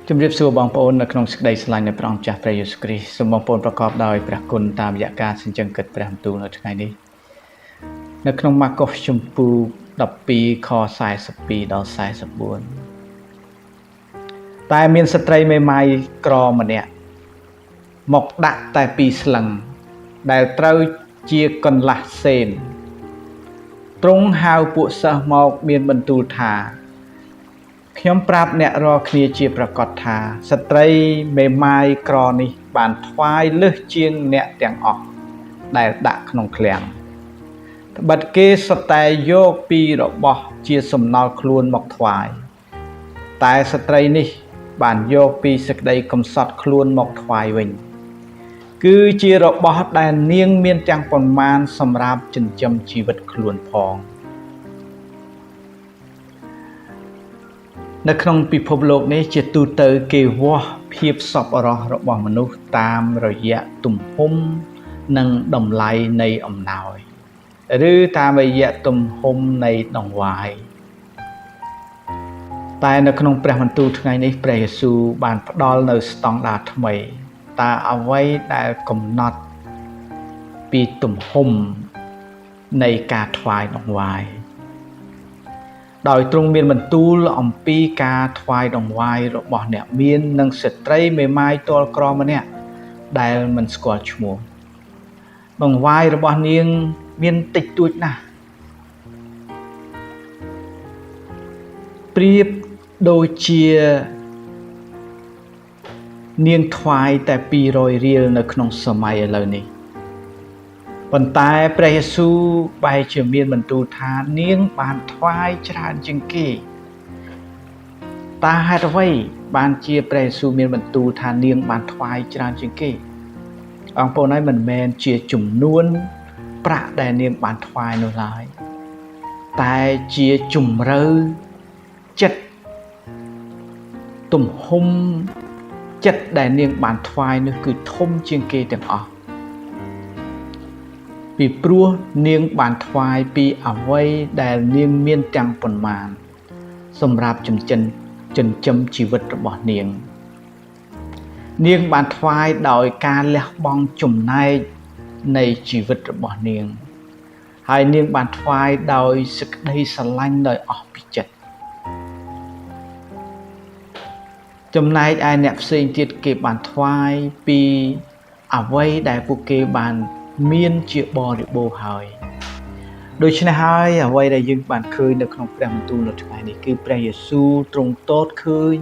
ជំរាបសួរបងប្អូននៅក្នុងសេចក្តីស្រឡាញ់នៃព្រះអង្គម្ចាស់ព្រះយេស៊ូវគ្រីស្ទសូមបងប្អូនប្រកបដោយព្រះគុណតាមរយៈការសញ្ជឹងគិតព្រះបន្ទូលនៅថ្ងៃនេះនៅក្នុងម៉ាកុសជំពូក12ខ42ដល់44តែមានស្ត្រីមេម៉ាយក្រម្នាក់មកដាក់តែពីរស្លឹងដែលត្រូវជាកន្លះសេនទ្រង់ហៅពួកសិស្សមកមានបន្ទូលថាខ្ញុំប្រាប់អ្នករាល់គ្នាជាប្រកាសថាស្ត្រីមេម៉ាយក្រនេះបានថ្វាយលើសជាងអ្នកទាំងអស់ដែលដាក់ក្នុងឃ្លាំងត្បិតគេសុទ្ធតែយកពីរបស់ជាសំណល់ខ្លួនមកថ្វាយតែស្ត្រីនេះបានយកពីសេចក្តីកំសត់ខ្លួនមកថ្វាយវិញគឺជារបស់ដែលនាងមានទាំងប៉ុន្មានសម្រាប់ចិញ្ចឹមជីវិតខ្លួនផងនៅក្នុងពិភពលោកនេះជាទូទៅគេវាស់ភាពសប្បុរសរបស់មនុស្សតាមរយៈទំហំនិងតម្លៃនៃអំណោយឬតាមរយៈទំហំនៃដង្វាយតែនៅក្នុងព្រះបន្ទូលថ្ងៃនេះព្រះយេស៊ូវបានផ្ដល់នៅស្តង់ដារថ្មីតើអ្វីដែលកំណត់ពីទំហំនៃការថ្វាយដង្វាយដោយទ្រង់មានបន្ទូលអំពីការថ្វាយដង្វាយរបស់អ្នកមាននិងស្ត្រីមេម៉ាយទ័លក្រម្នាក់ដែលមិនស្គាល់ឈ្មោះដង្វាយរបស់នាងមានតិចតួចណាស់ប្រៀបដូចជានាងថ្វាយតែ200រៀលនៅក្នុងសម័យឥឡូវនេះប៉ុន្តែព្រះយេស៊ូវបែរជាមានបន្ទូលថានាងបានថ្វាយច្រើនជាងគេតើហេតុអ្វីបានជាព្រះយេស៊ូវមានបន្ទូលថានាងបានថ្វាយច្រើនជាងគេអង្គប្អូនហើយមិនមែនជាចំនួនប្រាក់ដែលនាងបានថ្វាយនោះឡើយតែជាជំរឿចិត្តទំហំចិត្តដែលនាងបានថ្វាយនោះគឺធំជាងគេទាំងអស់ពីព្រោះនាងបានថ្វាយពីអ្វីដែលនាងមានទាំងប៉ុន្មានសម្រាប់ចិញ្ចឹមជីវិតរបស់នាងនាងបានថ្វាយដោយការលះបង់ចំណែកនៃជីវិតរបស់នាងហើយនាងបានថ្វាយដោយសេចក្តីស្រឡាញ់ដោយអស់ពីចិត្តចំណែកឯអ្នកផ្សេងទៀតគេបានថ្វាយពីអ្វីដែលពួកគេបានមានជាបរិបូរណ៍ហើយដូច្នេះហើយអ្វីដែលយើងបានឃើញនៅក្នុងព្រះបន្ទូលនៅថ្ងៃនេះគឺព្រះយេស៊ូវទ្រង់ទតឃើញ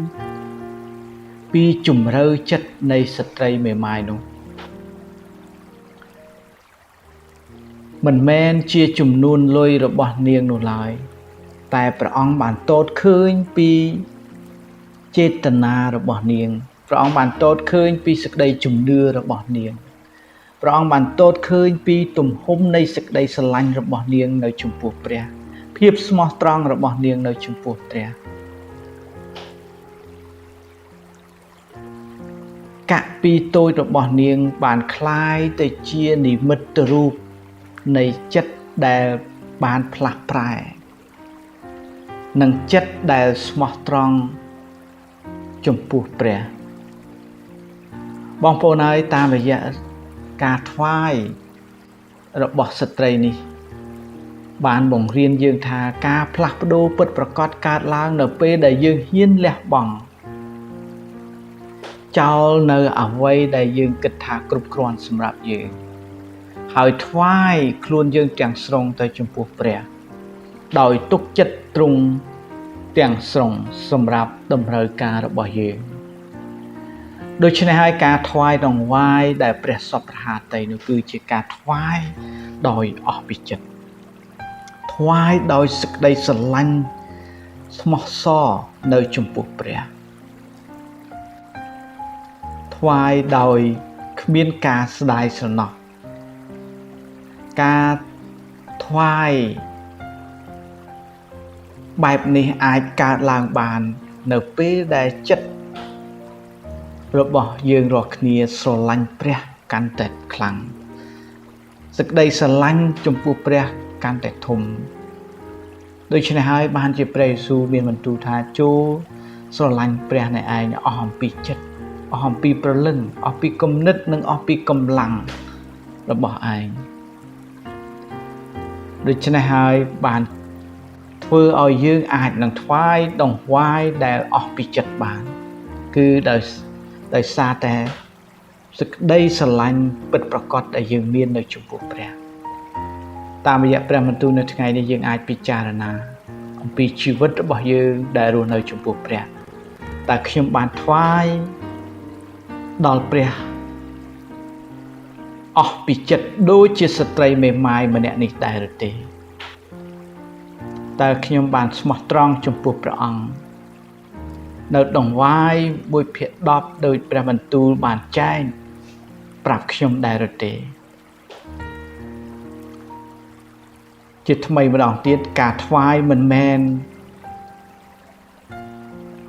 ពីជំរឿចិត្តនៃស្ត្រីមេម៉ាយនោះមិនមែនជាចំនួនលុយរបស់នាងនោះឡើយតែព្រះអង្គបានទតឃើញពីចេតនារបស់នាងព្រះអង្គបានទតឃើញពីសេចក្តីជំនឿរបស់នាងព្រះអង្គបានទតឃើញពីទំហំនៃសេចក្តីស្រឡាញ់របស់នាងនៅចំពោះព្រះភាពស្មោះត្រង់របស់នាងនៅចំពោះព្រះកាក់ពីរតូចរបស់នាងបានคล้ายទៅជានិមិត្តរូបនៃចិត្តដែលបានផ្លាស់ប្រែនិងចិត្តដែលស្មោះត្រង់ចំពោះព្រះបងប្អូនហើយតាមរយៈការថ្វាយរបស់ស្ត្រីនេះបានបង្រៀនយើងថាការផ្លាស់ប្ដូរពិតប្រាកដកើតឡើងនៅពេលដែលយើងហ៊ានលះបង់ចោលនៅអ្វីដែលយើងគិតថាគ្រប់គ្រាន់សម្រាប់យើងហើយថ្វាយខ្លួនយើងទាំងស្រុងទៅចំពោះព្រះដោយទុកចិត្តទ្រង់ទាំងស្រុងសម្រាប់តម្រូវការរបស់យើងដូច្នេះហើយការថ្វាយដង្វាយដែលព្រះសព្វព្រះហឫទ័យនោះគឺជាការថ្វាយដោយអស់ពីចិត្តថ្វាយដោយសេចក្តីស្រឡាញ់ស្មោះសរនៅចំពោះព្រះថ្វាយដោយគ្មានការស្ដាយស្រណោះការថ្វាយបែបនេះអាចកើតឡើងបាននៅពេលដែលចិត្តរបស់យើងរាល់គ្នាស្រឡាញ់ព្រះកាន់តែខ្លាំងសេចក្តីស្រឡាញ់ចំពោះព្រះកាន់តែធំដូច្នេះហើយបានជាព្រះយេស៊ូវមានបន្ទូលថាចូល ស្រឡាញ់ព្រះនៃឯងអស់អំពីចិត្តអស់អំពីព្រលឹងអស់ពីគំនិតនិងអស់ពីកម្លាំងរបស់ឯងដូច្នេះហើយបានធ្វើឲ្យយើងអាចនឹងថ្វាយដង្វាយដែលអស់ពីចិត្តបានគឺដោយសារតែសេចក្តីស្រឡាញ់ពិតប្រាកដដែលយើងមាននៅចំពោះព្រះតាមរយៈព្រះបន្ទូលនៅថ្ងៃនេះយើងអាចពិចារណាអំពីជីវិតរបស់យើងដែលរស់នៅចំពោះព្រះតើខ្ញុំបានថ្វាយដល់ព្រះអស់ពីចិត្តដូចជាស្ត្រីមេម៉ាយម្នាក់នេះដែរឬទេតើខ្ញុំបានស្មោះត្រង់ចំពោះព្រះអង្គនៅដង្វាយ1/10ដោយព្រះបន្ទូលបានចែងប្រាប់ខ្ញុំដែរឬទេជាថ្មីម្ដងទៀតការថ្វាយមិនមែន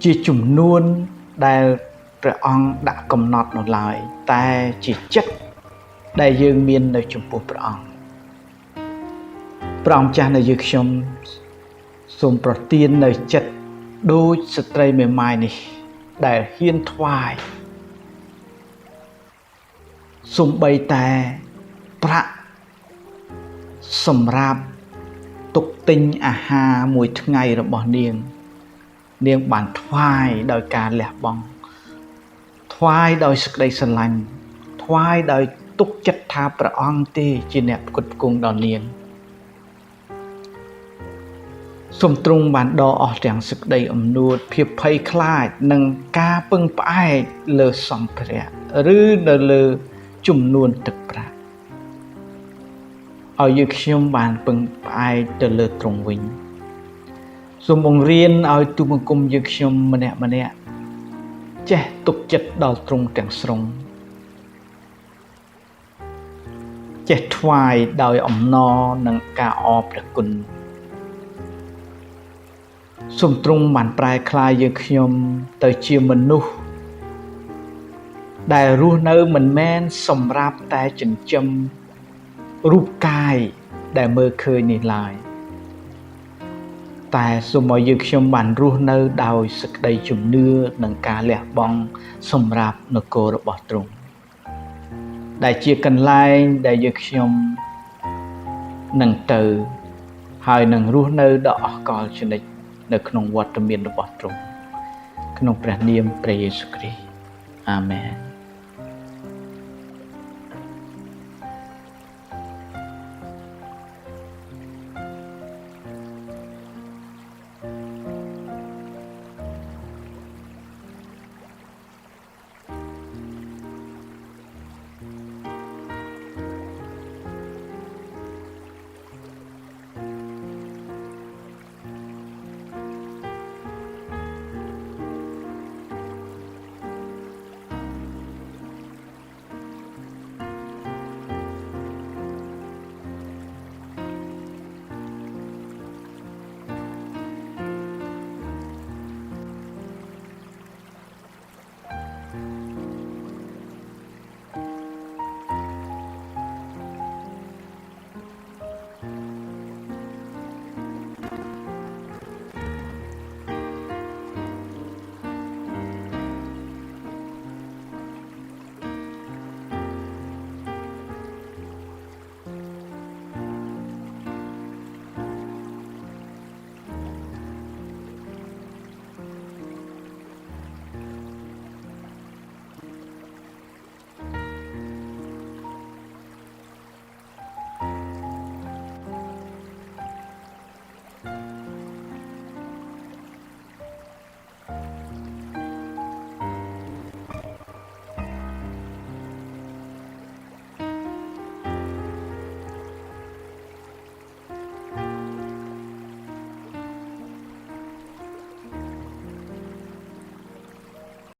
ជាចំនួនដែលព្រះអង្គដាក់កំណត់នោះឡើយតែជាចិត្តដែលយើងមាននៅចំពោះព្រះអង្គព្រះអង្គចាស់នៅយើងខ្ញុំសូមប្រទាននៅចិត្តដូចស្ត្រីមេម៉ាយនេះដែលហ៊ានថ្វាយសូម្បីតែប្រាក់សម្រាប់ទុកទិញអាហារមួយថ្ងៃរបស់នាងនាងបានថ្វាយដោយការលះបង់ថ្វាយដោយសេចក្តីស្រឡាញ់ថ្វាយដោយទុកចិត្តថាព្រះអង្គទេជាអ្នកផ្គត់ផ្គង់ដល់នាងសូមទ្រង់បានដកអស់ទាំងសេចក្តីអំនួតភាពភ័យខ្លាចនិងការពឹងផ្អែកលើសម្ភារៈឬនៅលើចំនួនទឹកប្រាក់ឲ្យយើងខ្ញុំបានពឹងផ្អែកទៅលើទ្រង់វិញសូមបង្រៀនឲ្យទូបង្គំយើងខ្ញុំម្នាក់ម្នាក់ចេះទុកចិត្តដល់ទ្រង់ទាំងស្រុងចេះថ្វាយដោយអំណរនិងការអរព្រះគុណសូមទ្រង់បានប្រែក្លាយយើងខ្ញុំទៅជាមនុស្សដែលរស់នៅមិនមែនសម្រាប់តែចិញ្ចឹមរូបកាយដែលមើលឃើញនេះឡើយតែសូមឲ្យយើងខ្ញុំបានរស់នៅដោយសេចក្តីជំនឿនិងការលះបង់សម្រាប់នគររបស់ទ្រង់ដែលជាកន្លែងដែលយើងខ្ញុំនឹងទៅហើយនឹងរស់នៅដល់អស់កលជានិច្ចនៅក្នុងវត្តមានរបស់ទ្រង់ក្នុងព្រះនាមព្រះយេស៊ូវគ្រីស្ទអាមែន។